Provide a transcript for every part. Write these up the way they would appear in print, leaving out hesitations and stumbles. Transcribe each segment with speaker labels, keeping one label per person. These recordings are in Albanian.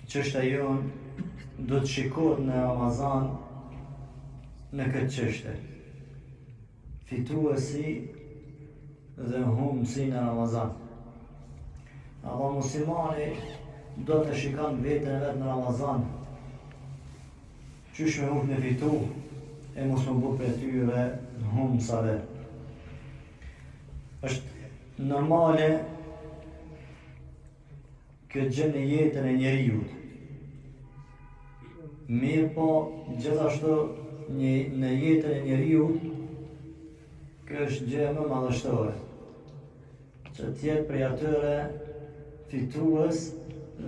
Speaker 1: Çështja jonë do të shikohet në Ramazan në këtë çështje. Fituesi dhe humbësi në Ramazan. Apo muslimani do të shikon veten e vet në Ramazan Qysh me mujt me fitu e mos me u bo prej atyre humbësave. Është normale kjo gjë në jetën e njeriut. Mirëpo, gjithashtu një, në jetën e njeriut, kjo është gjë më madhështore. Që të jetë prej atyre fitues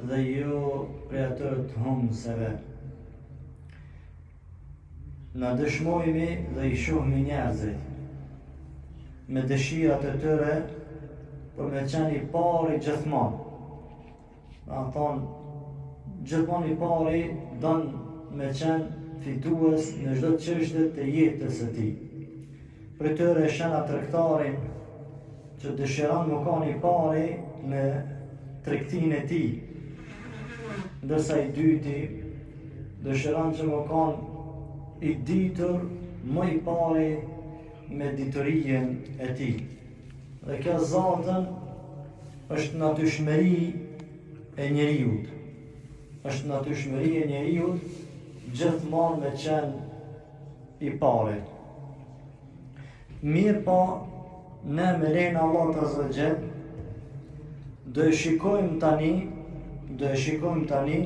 Speaker 1: dhe jo prej atyre të humbëseve. Na dëshmojmi dhe i shohmi njerëzit me dëshirat e tyre për me qenë i pari gjithmonë. Domethonë, gjithmonë i pari don me qenë fitues në çdo çështje të jetës së tij. Prej tyre e sheh tregtarin që dëshiron me kanë i pari në tregtinë e tij, ndërsa i dyti dëshiron që me kanë i ditur më i pari me diturinë e tij. Dhe kjo zaten është natyrshmëri e njeriut. Është natyrshmëri e njeriut gjithmonë me qenë i pari. Mirëpo, ne me lejen e Allahut azze ve xhel, do e shikojmë tani, do e shikojmë tani,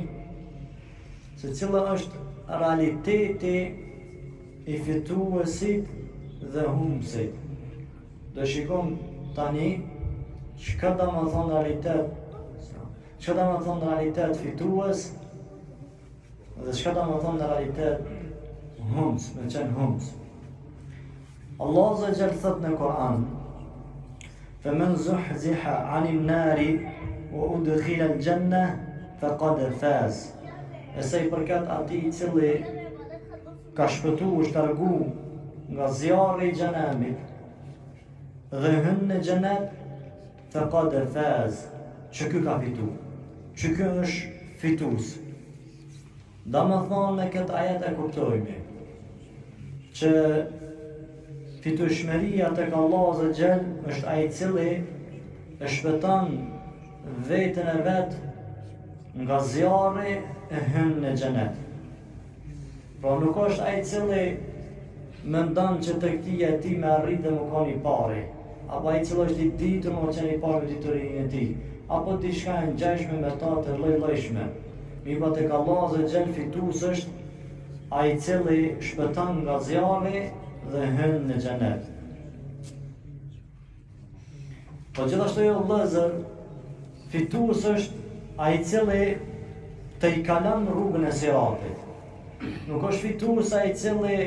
Speaker 1: se cila është realiteti i fituesit dhe humbësit. Do shikojmë tani çka do me thonë realitet, çka do me thonë realitet fitues dhe çka do me thonë realitet humbës, me qenë humbës. Allah azze ve xhel thotë në Kur'an, Fe men zuhziha anin nari wa udkhila al-janna faqad faz. E sa i përket atij i cili ka shpëtu është largu nga zjarri i xhenemit dhe hyn në xhenet fekad faz që ky ka fitu që ky është fitus domethonë me këtë ajet e kuptojmë që fitueshmëria tek Allahu azze ve xhel është ai i cili e shpëton veten e vet nga zjarri e hyn në xhenet Pra nuk është ai i cili mendon që tregtia e tij me arrit dhe me kon i pari, apo ai i cili është i ditur me qenë i pari me diturinë e tij, apo diçka e ngjashme me ta të lloj-llojshme. Mirëpo tek Allahu azze ve xhel fitues është ai i cili shpëton nga zjarri dhe hyn në xhenet. Po gjithashtu jo vëllezër, fitues është ai i cili tejkalon rrugën e siratit. Nuk është fitues ai i cili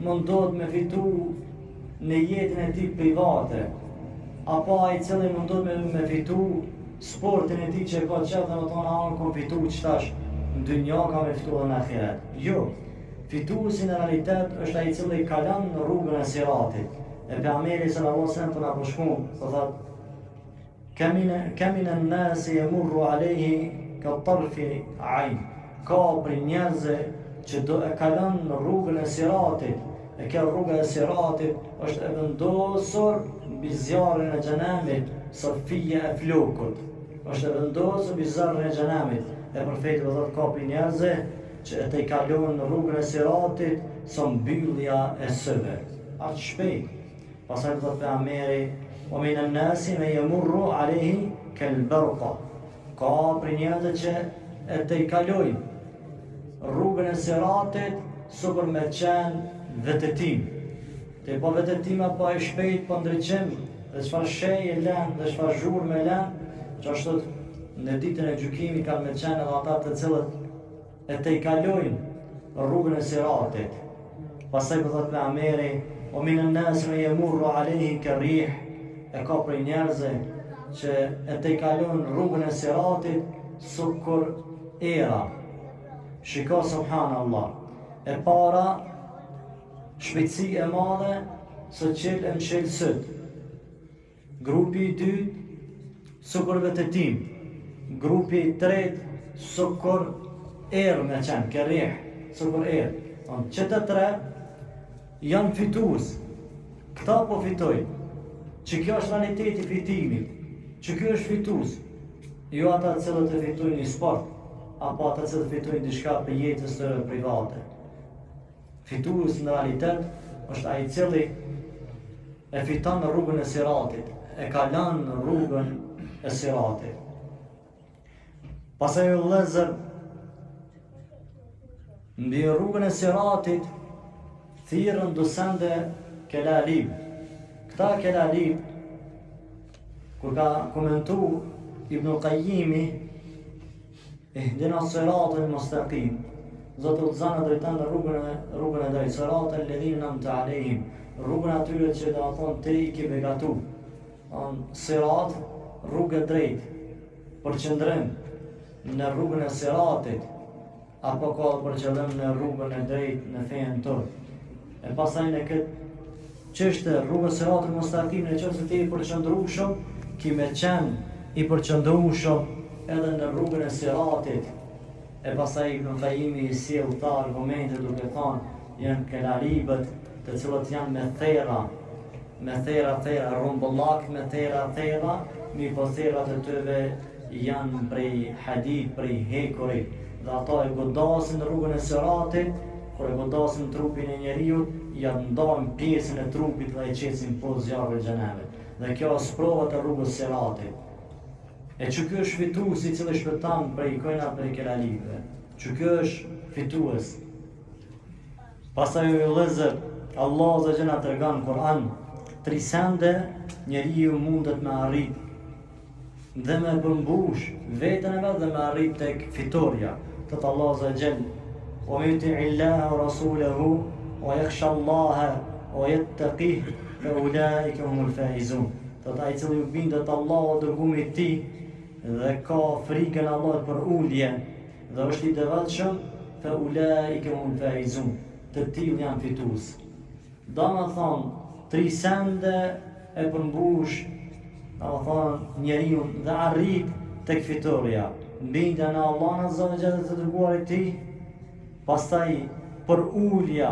Speaker 1: mundohet me fitu në jetën e tij private, apo ai i cili mundohet me, me fitu sportin e tij që e ka qejf dhe me thonë, a unë kom fitu qetash në dynja kam me fitu edhe në ahiret. Jo, fituesi në realitet është ai i cili kalon rrugën e siratit. E pejgamberi sallallahu alaihi wasallam po na përshkruan, po thotë Kem minen nasi jemurru alejhi ke tarfi ajn. Ka prej njerëzve që do e kalon rrugën e siratit, e kjo rruga e siratit është e vendosur mbi zjarrin e xhenemit, sa fija e flokut. Është e vendosur mbi zjarrin e xhenemit. E profeti po thotë ka prej njerëzve që e tejkalon rrugën e siratit sa mbyllja e syve. Aq shpejt. Pastaj thotë pejgamberi, "Wa min an-nasi men yamurru alayhi kal barqa." Ka prej njerëzve që e tejkalojnë rrugën e siratit sikur me qenë vetëtim. Te po vetëtima po e shpejt po ndriçim dhe çfarë shenje lën dhe çfarë zhurme lën, qashtu në ditën e gjykimit kanë me qenë edhe ata të cilët e tejkalojnë rrugën e siratit. Pastaj po thotë pejgamberi, "Wa min an-nas man yamurru alayhi karrih", e ka prej njerëzve që e tejkalojnë rrugën e siratit sikur era. Shiko subhanallah. E para shpejtësi e madhe sa çel e mshel syt. Grupi i dytë, sikur vetëtim. Grupi i tretë, sikur erë me qenë, kerrih, sikur erë. Që të tre janë fitues. Këta po fitojnë. Që kjo është realiteti i fitimit. Që kjo është fitues. Jo ata të cilët e fitojnë një sport, apo ata të cilët fitojnë diçka prej jetës tyre private. Fitues në realitet është ai i cili e fiton rrugën e siratit, e kalon rrugën e siratit. Pastaj vëllezër, mbi rrugën e siratit, thirrën do sende kelalib. Këta kelalib, kur ka komentu Ibn Kajimi, Ihdina siratal mustaqim. Zot udhëzona drejtona në rrugën e rrugën e drejtë, siratal ledhine en'amte alejhim, rrugën e atyre që domethonë ti i ke begatu. Don sirat, rrugë e drejtë, përqendrim në rrugën e siratit, apo ka për qëllim në rrugën e drejtë në fenë tonë. E pastaj në këtë çështje rrugën siratul mustaqim në qoftë se ti i përqendrueshëm, ki me qenë i përqendrueshëm edhe në rrugën e siratit. E pastaj Ibn Kajimi i sjell këta argumente duke thonë janë kelalibët të cilët janë me therra, me therra therra, rrumbullak me therra therra, mirëpo therrat e tyre janë prej hadid, prej hekurit, dhe ato e godasin rrugën e siratit, kur e godasin trupin e njeriut, ja ndajnë pjesën e trupit dhe e qesin poshtë zjarrit të xhehenemit. Dhe kjo është sprovat e rrugës siratit. E që ky është fitues i cili shpëton prej kujna prej kelalibëve. Që ky është fitues. Pastaj o vëllezër, Allahu azze ve xhel na tregon në Kur'an, tri sende njeriu mundet me arrit dhe me përmbush veten e vet dhe me arrit tek fitorja. Thotë Allahu azze ve xhel, "Wa men yuti Allaha wa rasulahu wa yakhsha Allaha wa yattaqih fa ulaika humul faizun." Thotë ai i cili ju bindet Allahut dhe dërgumit të tij dhe ka frikën e Allahut përulje dhe është i devotshëm, fa ulaika humul faizun. Të tillë janë fitues. Domethonë, tri sende e përmbush, domethonë, njeriun dhe arrit tek fitorja. Bindja në Allahun azze ve xhel dhe të dërguarit tij, pastaj përulja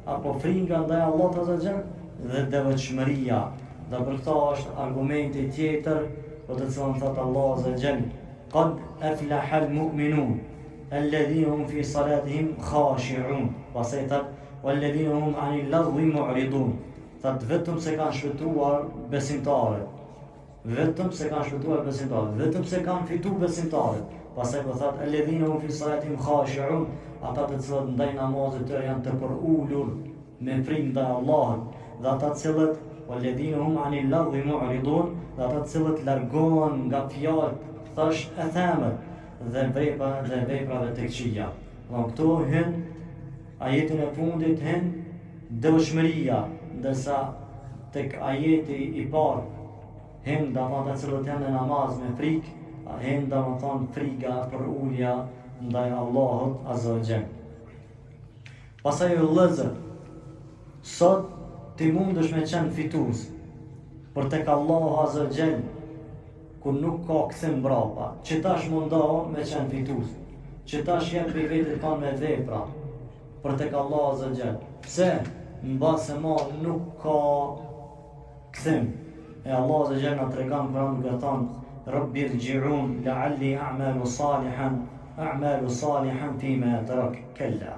Speaker 1: apo frika ndaj Allahut azze ve xhel dhe devotshmëria. Dhe për këto është argumenti tjetër, për të cilën thotë Allahu azze ve xhel, Qad aflaha al-mu'minun, alladhina hum fi salatihim khashi'un. Pastaj thotë, Walladhina hum 'anil lagwi mu'ridun. Thotë vetëm se kanë shpëtuar besimtarët. Vetëm se kanë shpëtuar besimtarët, vetëm se kanë fituar besimtarët. Pastaj po thotë alladhina hum fi salatihim khashi'un, ata të cilët ndaj namazit të tyre janë të përulur me frikë ndaj Allahut, dhe ata të cilët walladhina hum 'anil lagwi mu'ridun, dhe ata të cilët largohen nga fjalët thashethemet dhe vepra dhe veprave të këqija. Dhe këtu hyn Ajetin e fundit hyn devotshmëria, ndërsa tek ajeti i parë hyn domethënë ata të cilët janë në namaz me frikë, hyn domethënë frika përulja ndaj Allahut azze ve xhel. Pastaj vëllezër, sot ti mundesh me qenë fitues, por tek Allahu azze ve xhel, kur nuk ka kthim mbrapa, që tash mundohu me qenë fitues, që tash jep prej vetit tand me vepra, për tek Allahu azze ve xhel. Pse? Mbase ma nuk ka kthim. E Allahu azze ve xhel na tregon në Kur'an duke thënë Rabbi irji'un la'alli a'malu salihan a'malu salihan fi ma tarak kella.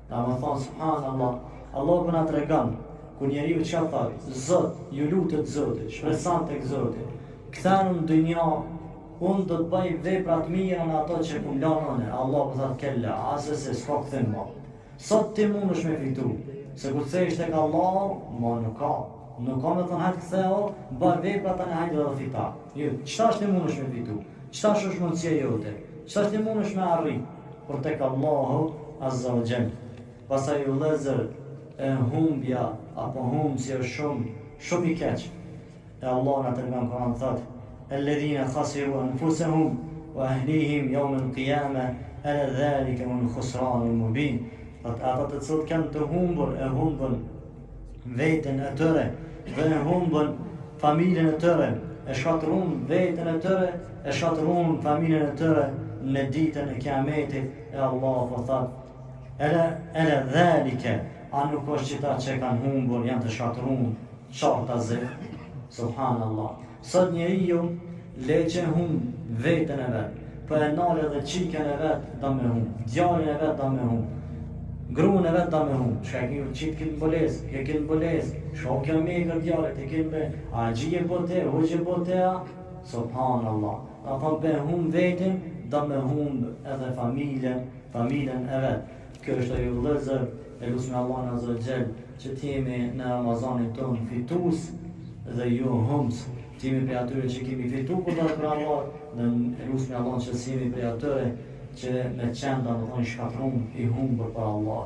Speaker 1: Domethonë subhanallah, Allahu po na tregon kur njeriu çka thot, Zot, ju lutet Zotit, shpreson tek Zoti. Kthemë në dynja, unë do të bëj vepra të mira në ato që kum lanë unë. Allahu po thot kella, asesi s'ka kthim më. Sot ti mundesh me fitu, se kur kthehesh tek Allahu, më nuk ka. Nuk ka me thonë hajt ktheu, bëj vepra tani hajt dhe fita. Jo, qetash ti mundesh me fitu? Qetash është mundësia jote? Qetash ti mundesh me arrit? Por tek Allahu azza wa jall. Pastaj vëllezër e humbja apo humbësi është shumë shumë i keq. E Allahu na tregon në Kur'an thotë: "Alladhina khasiru anfusahum wa ahlihim yawm al-qiyamah, ala dhalika huwal khusran al-mubin." Thotë ata të cilët kanë të humbur e humbën veten e tyre dhe e humbën familjen e tyre, e shkatërruan veten e tyre, e shkatërruan familjen e tyre në ditën e Kiametit, e Allahu po thotë, Ele, ele dhalike, a nuk është qita që kanë humbur, janë të shkatërrum, qartazi, subhanallah. Sot njeriu le që humb veten e vet, po e nal edhe çikën e vet do me humb, djalin e vet do me humb, gruan e vet do me humb, çka e ke qit këtë mbulesë, ke këtë mbulesë, çka kjo mjekër djalit, e ke be, a gjije po te, hoqe po te, a? Subhanallah. Do thonë pe humb vetin, do me humb edhe familjen, familjen e vet. Kjo është ajo vëllezër, e lusim Allahun Azza wa Jall që të jemi në Ramazanin tonë fitues dhe jo humbës. Të jemi prej atyre që kemi fitu kur do të Allah dhe e lusim Allahun që të jemi prej atyre që me qenë domethënë shkatërrum i humbur për Allah.